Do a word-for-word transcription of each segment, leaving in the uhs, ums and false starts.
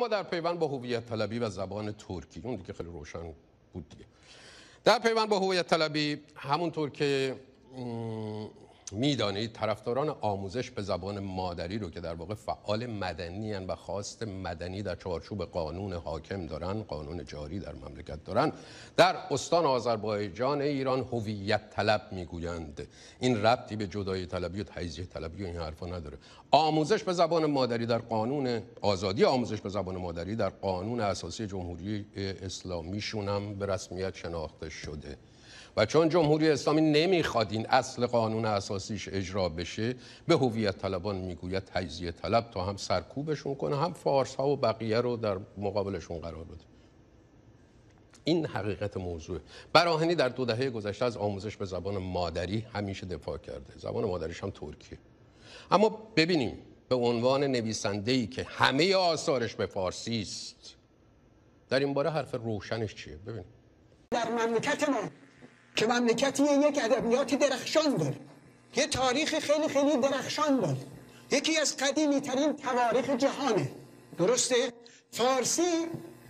اما در پیوند با هویت‌طلبی و زبان ترکی، اون دیگه خیلی روشن بود دیگه. در پیوند با هویت‌طلبی، همونطور که، م، می‌دانید، طرفداران آموزش به زبان مادری رو که در واقع فعال مدنی ان و خواست مدنی در چارچوب قانون حاکم دارن، قانون جاری در مملکت دارن، در استان آذربایجان ایران هویت‌طلب می‌گویند. این ربطی به جدایی‌طلبی و تجزیه‌طلبی و این حرفا نداره. آموزش به زبان مادری در قانون، آزادی آموزش به زبان مادری در قانون اساسی جمهوری اسلامیشون هم به رسمیت شناخته شده. و چون جمهوری اسلامی نمی‌خواد این اصل قانون اساسیش اجرا بشه، به هویت‌طلبان می‌گوید تجزیه‌طلب، تا هم سرکوبشون کنه، هم فارس‌ها و بقیه رو در مقابلشون قرار بده. این حقیقت موضوعه. براهنی در دو دههٔ گذشته از آموزش به زبان مادری همیشه دفاع کرده. زبان مادریش هم ترکیه. اما ببینیم، به عنوان نویسنده‌ای که همهٔ آثارش به فارسی است، در این باره حرف روشنش چیه؟ ببینیم. در مملکت ما که مملکتی یک ادبیات درخشان داره، یه تاریخ خیلی خیلی درخشان داره، یکی از قدیمی‌ترین تواریخ جهانه، درسته؟ فارسی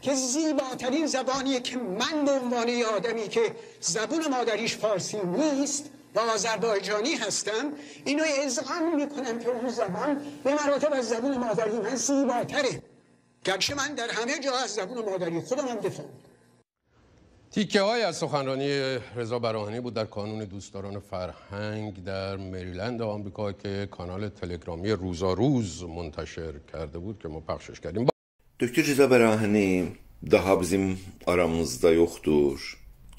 که زیباترین زبانیه که من به عنوان یه آدمی که زبون مادریش فارسی نیست و آذربایجانی هستم، اینو اذعان می‌کنم که اون زبان به مراتب از زبون مادری من زیباتره. گرچه من در همه جا از زبون مادری خودم هم دفاع می‌کنم. تیکه‌هایی از سخنرانی رضا براهنی بود در کانون دوستداران فرهنگ در مریلند آمریکا که کانال تلگرامی روزا روز منتشر کرده بود که ما پخشش کردیم. دکتر رضا براهنی داها بیزیم آرامیزدا یوخدور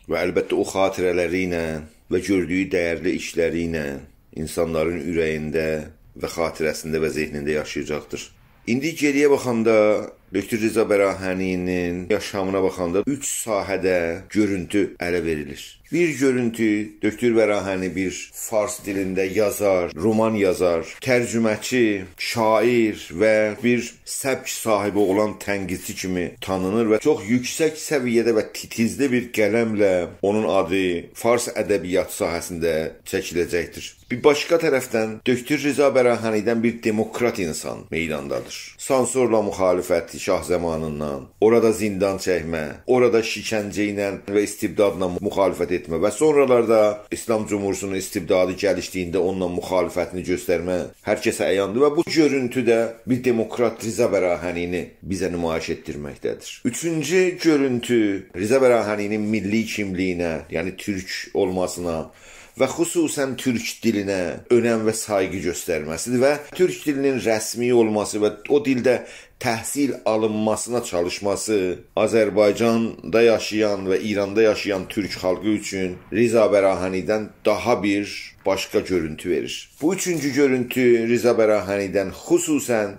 و البته او خاطره‌لری ایله و گؤردویو دیرلی ایشلری ایله اینسانلارین اوره‌یینده و خاطره‌سینده و ذهنینده یاشایاجاقدیر. ایندی گئری‌یه باخاندا، دکتر رضا براهنی‌نین یاشامینا باخاندا اوچ ساحه‌ده گؤرونتو اله وئریلیر. بیر گؤرونتو، دکتر براهنی بیر فارس دیلینده یازار، رومان یازار، ترجمه‌چی، شاعر و بیر سبک صاحبی اولان تنقیدچی کیمی تانینیر و چوخ یوکسک سویه‌ده و تیتیزلی بیر قلمله اونون آدی فارس ادبیات ساحه‌سینده چکیله‌جکدیر. بیر باشقا طرفدن، دکتر رضا براهنی‌دن بیر دموکرات اینسان میداندادیر. سانسورلا مخالفتی شاه زامانیندان، اورادا زیندان چکمه، اورادا شکنجه ایله و استبدادلا مخالفت ائتمه و سونرالاردا اسلام جمهوریتی‌نین استبدادی گلیشدیگینده اونونلا مخالفتینی گؤسترمه هر کسه عیاندیر و بو گؤرونتو ده بیر دموکرات رضا براهنی‌نی بیزه نمایش ائتدیرمکده‌دیر. اوچونجو گؤرونتو رضا براهنی‌نین میللی کیملیگینه، یعنی تورک اولماسینا و خصوصاً تورک دیلینه اؤنم و سایغی گؤسترمه‌سیدیر و تورک دیلینین رسمی اولماسی و او دیلده تحصیل آلینماسینا چالیشماسی آذربایجاندا یاشایان و ایراندا یاشایان تورک خالقی اوچون رضا براهنی‌دن داها بیر باشقا گؤرونتو وئریر. بو اوچونجو گؤرونتو رضا براهنی‌دن خصوصاً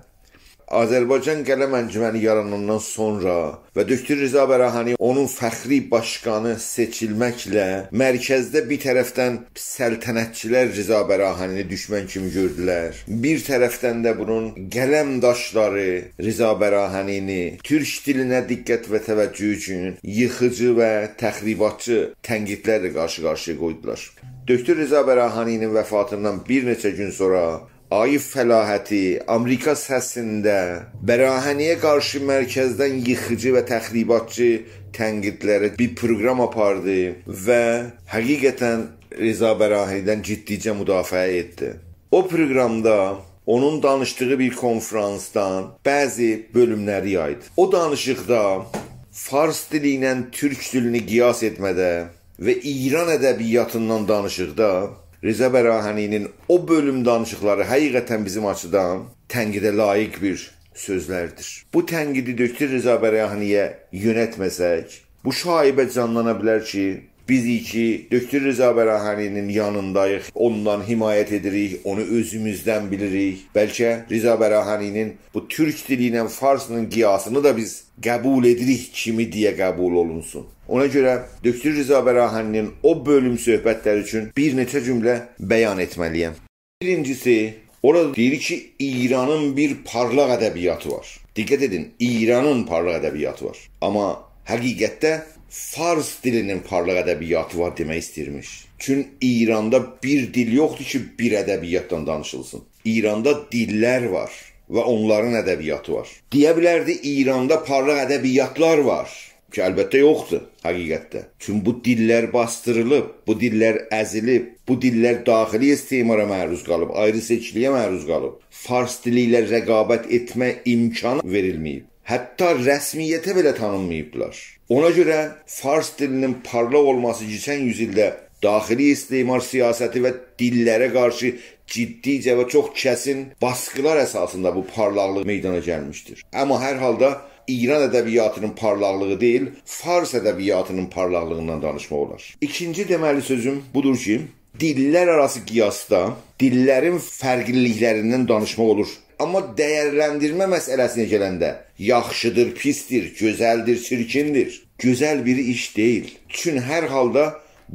آذربایجان قلم انجمنی یاراناندان سونرا و دکتر رضا براهنی اونون فخری باشقانی سئچیلمکله مرکزده بیر طرفدن سلطنتچیلر رضا براهنی‌نی دوشمن کیمی گؤردولر. بیر طرفدن ده بونون قلمداشلاری رضا براهنی‌نی تورک دیلینه دقت و توجه اوچون ییخیجی و تخریباتچی تنقیدلرله قارشی-قارشییا قویدولار. دکتر رضا براهنی‌نین وفاتیندان بیر نئچه گون سونرا آقای فلاحتی آمریکا سسینده براهنی‌یه قارشی مرکزدن ییخیجی و تخریباتچی تنقیدلری بیر پروقرام آپاردی و حقیقتاً رضا براهنی‌دن جدیجه مدافعه ائتدی. او پروقرامدا اونون دانیشدیغی بیر کنفرانسدان بعضی بؤلوملری یایدی. او دانیشیقدا فارس دیلی ایله تورک دیلینی قیاس ائتمه‌ده و ایران ادبیاتیندان دانیشیقدا رضا براهنی‌نین او بؤلوم دانیشیقلاری حقیقتاً بیزیم آچیدان تنقیده لایق بیر سؤزلردیر. بو تنقیدی دکتر رضا براهنی‌یه یؤنتمه‌سک، بو شایبه جانلانا بیلر کی، بیز کی دکتر رضا براهنی‌نین یانینداییق، اوندان حمایت ائدیریک، اونو اؤزوموزدن بیلیریک، بلکه رضا براهنی‌نین بو تورک دیلی ایله فارسین قیاسینی دا بیز قبول ائدیریک کیمی دئیه قبول اولونسون. اونا گؤره دکتر رضا براهنی‌نین او بؤلوم صحبتلری اوچون بیر نئچه جمله بیان ائتمه‌لی‌یم. بیرینجیسی، اورادا دئییر کی، ایرانین بیر پارلاق ادبیاتی وار. دقت ائدین، ایرانین پارلاق ادبیاتی وار. آمما حقیقتده فارس دیلینین پارلاق ادبیاتی وار دئمک ایسته‌ییرمیش. چون ایراندا بیر دیل یوخدور کی، بیر ادبیاتدان دانیشیلسین. ایراندا دیللر وار. و اونلارین ادبیاتی وار. دئیه بیلردی، ایراندا پارلاق ادبیاتلار وار. کی، البته یوخدور حقیقتده. چونکی بو دیللر باسدیریلیب، بو دیللر ازیلیب، بو دیللر داخلی استعمارا معروض قالیب، آیری سئچکیلییه معروض قالیب. فارس دیلی ایله رقابت ائتمه امکانی وئریلمه‌ییب. حتی رسمیته بئله تانینماییبلار. اونا گؤره فارس دیلینین پارلاق اولماسی کئچن یوز ایلده داخلی استعمار سیاستی و دیللره قارشی جدیجه و چوخ کسین باسقیلار اساسیندا بو پارلاقلیق میدانا گلمیشدیر. آمما هر حالدا ایران ادبیاتینین پارلاقلیغی دئییل، فارس ادبیاتینین پارلاقلیغیندان دانیشماق اولار. ایکینجی دئمه‌لی سؤزوم بودور کی، دیللر آراسی قیاسدا دیللرین فرقلیلیکلریندن دانیشماق اولور. آمما دَیرلندیرمه مسئله‌سینه گلنده، یاخشیدیر، پیسدیر، گؤزلدیر، چیرکیندیر، گؤزل بیر ایش دئییل. چون هر حالدا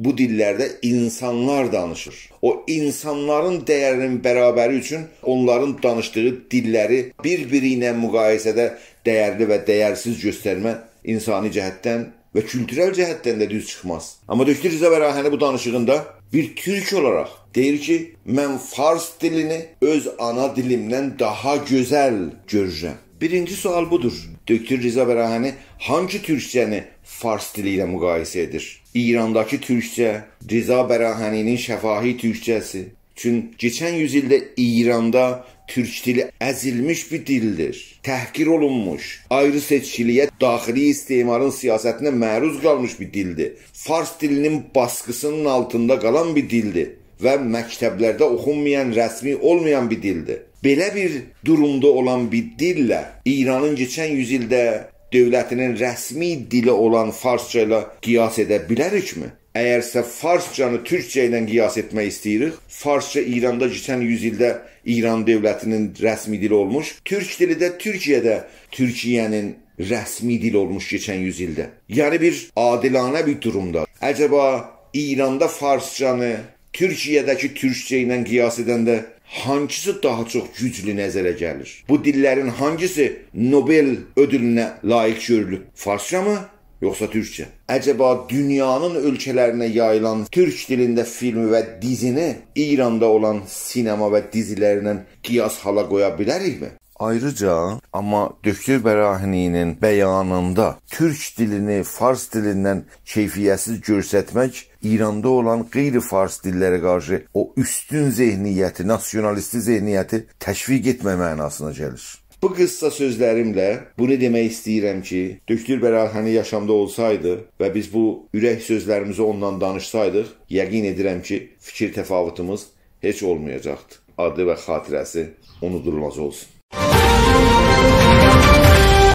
بو دیللرده اینسانلار دانیشیر. او اینسانلارین دَیرینین برابری اوچون اونلارین دانیشدیغی دیللری بیر-بیری ایله مقایسه‌ده دَیرلی و دَیرسیز گؤسترمه اینسانی جهتدن و کولتورل جهتدن ده دوز چیخماز. آمما دکتر رضا براهنی بو دانیشیغیندا بیر تورک اولاراق دئییر کی، «من فارس دیلینی اؤز آنا دیلیمدن داها گؤزل گؤرورم.» بیرینجی سؤال بودور. دکتر رضا براهنی هانگی تورکجه‌نی فارس دیلی ایله مقایسه ائدیر؟ ایرانداکی تورکجه، رضا براهنی‌نین شفاهی تورکجه‌سی، چون کئچن یوز ایلده ایراندا تورک دیلی ازیلمیش بیر دیلدیر. تحقیر اولونموش، آیری سئچکیلییه، داخلی استعمارین سیاستینه معروض قالمیش بیر دیلدیر. فارس دیلینین باسقیسینین آلتیندا قالان بیر دیلدیر و مکتبلرده اوخونمایان، رسمی اولمایان بیر دیلدیر. بئله بیر دورومدا اولان بیر دیلله ایرانین کئچن یوز ایلده دؤولتینین رسمی دیلی اولان فارسجا ایله قیاس ائده بیلریکمی؟ اگرسه فارسجانی تورکجه ایله قیاس ائتمک ایسته‌ییریک، فارسجا ایراندا کئچن یوز ایلده ایران دؤولتینین رسمی دیلی اولموش، تورک دیلی ده تورکیه‌ده تورکیه‌نین رسمی دیلی اولموش کئچن یوز ایلده. یعنی بیر عادلانه بیر دورومدا. عجبا ایراندا فارسجانی تورکیه‌ده‌کی تورکجه ایله قیاس ائدنده هانگیسی داها چوخ گوجلو نظره گلیر؟ بو دیللرین هانگیسی نوبل اؤدولونه لایق گؤرولوب؟ فارسجامی، یوخسا تورکجه؟ عجبا دونیانین اؤلکه‌لرینه یاییلان تورک دیلینده فیلم و دیزینی ایراندا اولان سینما و دیزیلرله قیاس حالا قویا بیلریکمی؟ آیریجا، آمما دکتر براهنی‌نین بیانیندا تورک دیلینی فارس دیلیندن کیفیت‌سیز گؤسترمک ایراندا اولان غیر فارس دیللره قارشی او اوستون ذهنیتی، ناسیونالیستی ذهنیتی تشویق ائتمه معناسینا گلیر. بو قیسا سؤزلریمله بونو دئمک ایسته‌ییرم کی، دکتر براهنی یاشامدا اولسایدی و بیز بو اورک سؤزلریمیزی اوندان دانیشسایدیق، یقین ائدیرم کی، فیکیر تفاوتوموز هئچ اولمایاجاقدی. آدی و خاطره‌سی اونودولماز اولسون.